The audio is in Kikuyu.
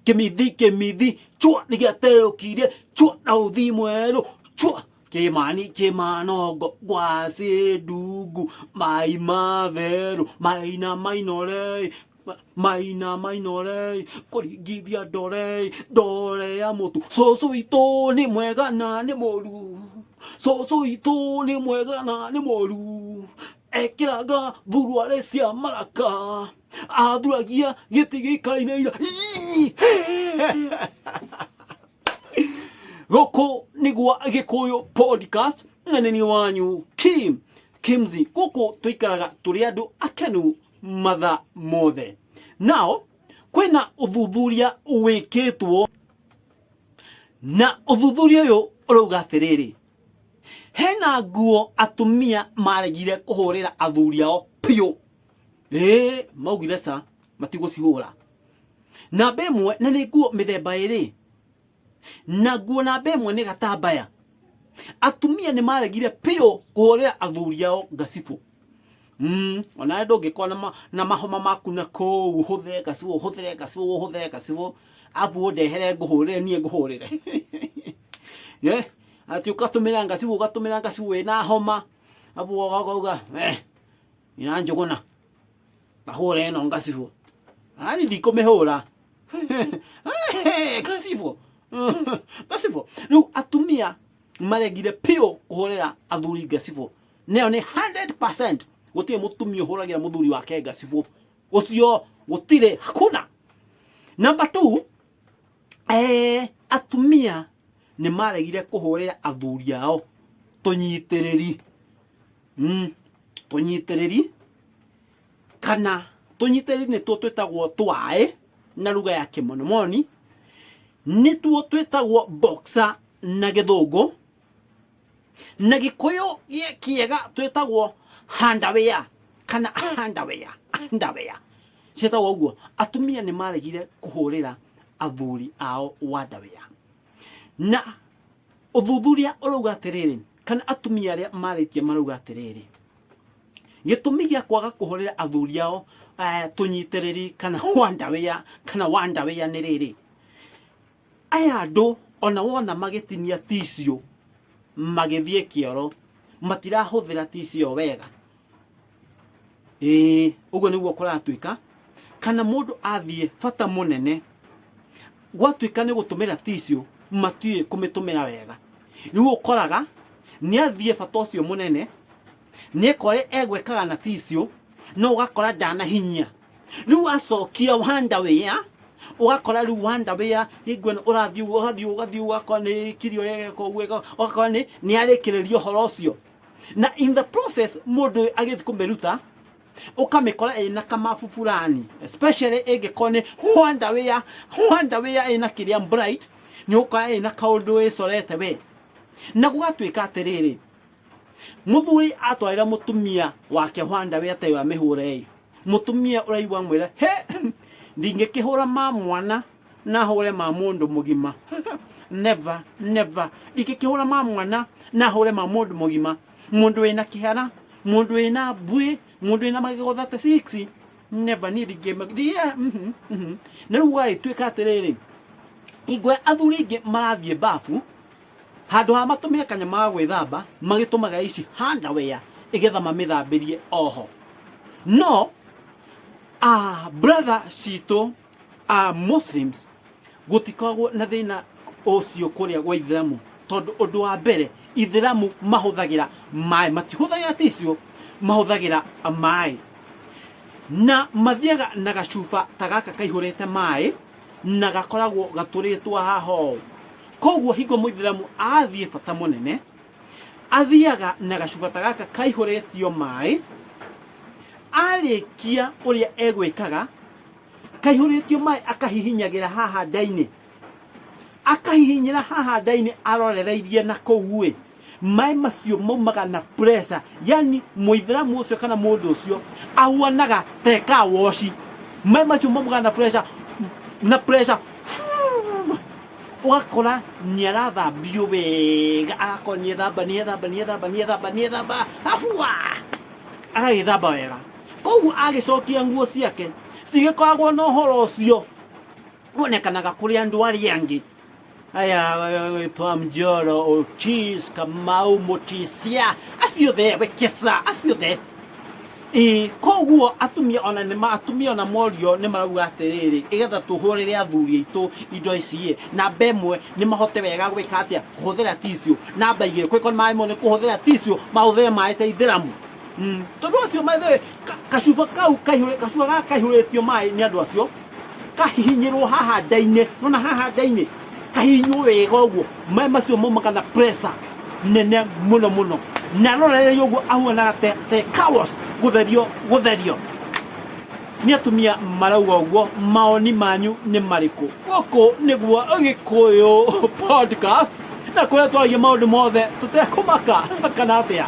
Kĩmithi kĩmithi chua nĩ gĩaterũkire chua na ũthi mwerũ chua kĩmani kĩmanongo ngwacĩ ndungu mai matherũ maina mainore maina mainore kũringithia ndore ndore ya mũtu cũcũ witũ nĩ mwega na nĩ mũru cũcũ witũ nĩ mwega na nĩ mũru ekĩraga thuruarĩ cia maraka athuragia gĩtĩ gĩkainaina. Gũkũ nĩ gwa Gĩkũyũ Podcast na nĩ niĩ wanyu Kim Kimzi. Gũkũ tũikaraga tũrĩ andũ akenu mathaa mothe. Nao kwĩna ũthuthuria wĩkĩtwo na ũthuthuria ũyũ ũrauga atĩrĩrĩ, hena nguo atumia maregire kũhũrĩra athuri ao biũ. Ĩĩ maugire ca matigũcihũra. Namba ĩmwe na nĩ nguo mĩthemba ĩrĩ. Na nguo namba ĩmwe nĩ gatambaya. Atumia nĩ maregire biũ kũhũrĩra athuri ao ngacibũ. Onawe ndũngĩkorwo na mahoma maku na kũu ũhũthĩre ngacibũ ũhũthĩre ngacibũ ũhũthĩre ngacibũ abu ũndehere ngũhũrĩre niĩ ngũhũrĩre. Yeah. Atĩ ũgatũmĩra ngacibũ ũgatũmĩra ngacibũ wĩna homa abu ũgauga eh, ina njũgũna tahũra ĩno ngacibũ ani ndikũmĩhũra ngacibũ ngacibũ. Rĩu atumia maregire piũ kũhũrĩra athuri ngacibũ, nayo nĩ 100%. Gũtirĩ mũtumia ũhũragĩra mũthuri wake ngacibũ, ũcio gũtirĩ, hakuna. Number 2, atumia nĩ maregire kũhũrĩra athuri ao tũnyitĩrĩri, tũnyitĩrĩri kana tũnyitĩrĩri nĩtuo twĩtagwo twaĩ na lugha ya kĩmonomoni, nĩtuo twĩtagwo boxer na gĩthũngũ, na gĩkũyũ kĩega twĩtagwo handawea kana handawea, handawea ciĩtagwo ũguo. Atumia nĩ maregire kũhũrĩra athuri ao wandawea, na ũthuthuria ũrauga atĩrĩrĩ, kana atumia arĩa marĩtie marauga atĩrĩrĩ, gĩtũmi gĩa kwaga kũhũrĩra athuri ao tũnyitĩrĩri kana wandawea kana wandawea nĩ rĩrĩ, aya andũ ona wona magĩtinia tissue magĩthiĩ kĩoro matirahũthĩra tissue ĩyo wega. Ĩĩ ũguo nĩguo kũratuĩka. Kana mũndũ athiĩ bata mũnene gwatuĩka nĩ gũtũmĩra tissue matiũĩ kũmĩtũmĩra wega. Rĩu ũkoraga nĩ athiĩ bata ũcio mũnene nĩ ekore egwĩkaga na tissue no ũgakora ndanahinyia. Rĩu acokia wandawea ũgakora rĩu wandawea hingo ĩno ũrathiĩ ũguo ũgathiĩ ũgathiĩ ũgakora nĩ kiri ũrĩa ĩgeka ũguo ũgakora nĩ arĩkĩrĩria ũhoro ũcio. Na in the process mũndũ ũyũ agĩthiĩ kũmĩruta ũkamĩkora ĩna kamabu fulani, especially ĩngĩkorwo nĩ wandawea, wandawea ĩna kĩrĩa bright, nĩ ũgũkora ĩna kaũndũ ĩcorete we. Na gũgatuĩka atĩrĩrĩ, mũthuri atwarĩra mũtumia wake wandawea ta ĩyo amĩhũre ĩ, mũtumia ũraigua amwĩra he ndingĩkĩhũra ma mwana na hũre ma mũndũ mũgima. Never, never. Ndingĩkĩhũra ma mwana na hũre ma mũndũ mũgima, mũndũ wĩna kĩhara, mũndũ wĩna mbuĩ, mũndũ wĩna magego 36. Never, niĩ ndingĩ. Na rĩu gũgagĩtuĩka atĩrĩrĩ, hingo ĩrĩa athuri aingĩ marathiĩ babu, handũ ha matũmĩre kanyama ga gwĩthamba, magĩtũmaga ici underwear ĩgetha mamĩthambĩrie oho. No brother citũ a Muslims gũtikoragwo na thĩna ũcio kũrĩa gwa Ithĩramu, tondũ ũndũ wa mbere Ithĩramu mahũthagĩra maĩ, matihũthagĩra tissue, mahũthagĩra maĩ na mathiaga na gacuba ta gaka kaihũrĩte maĩ na gakoragwo gatũrĩtwo haha ũũ. Koguo hingo mũithĩramu athiĩ bata mũnene athiaga na gacuba ta gaka kaihũrĩtio maĩ, arĩkia ũrĩa egwĩkaga kaihũrĩtio maĩ akahihinyagĩra haha nda-inĩ, akahihinyĩra haha nda-inĩ arorereirie na kũu ĩ, maĩ macio maumaga na pressure, yani mũithĩramu ũcio kana mũndũ ũcio ahuanaga ta eka woci. Maĩ macio maumaga na pressure, na pressure, ũgakora nĩ arathambio wega, agakorwo nĩ ethamba nĩ ethamba nĩ ethamba nĩ ethamba nĩ ethamba abua agagĩthamba wega. Koguo agĩcokia nguo ciake cigĩkoragwo na ũhoro ũcio. Wonekanaga kũrĩ andũ arĩa angĩ aya twa Mjoro, Otis, Kamau, Mutisia, acio othe, Wekesa, acio othe. Ĩĩ, koguo atumia ona nĩ atumia ona morio nĩ marauga atĩrĩrĩ, ĩgetha tũhũrĩre athuri aitũ indo ici ĩ, namba ĩmwe nĩ mahote wega gwĩka atĩa, kũhũthĩra tissue, namba igĩrĩ kũngĩkorwo nĩ maremwo nĩ kũhũthĩra tissue mahũthĩre maĩ ta ithĩramu. Tondũ acio by the way, kacuba kau kaihũrĩ, kacuba gaka kaihũrĩtio maĩ nĩ andũ acio, kahihinyĩrwo haha nda-inĩ, nona haha nda-inĩ, kahihinywo wega ũguo, maĩ macio maumaga na pressure nene mũno mũno, na arorererio ũguo ahuanaga te, te kaos gũtherio gũtherio. Nĩ atumia marauga ũguo, maoni manyu nĩ marĩkũ? Gũkũ nĩguo Gĩkũyũ podcast, na kũrĩa twaragia maũndũ mothe tũtekũmaka kana atĩa?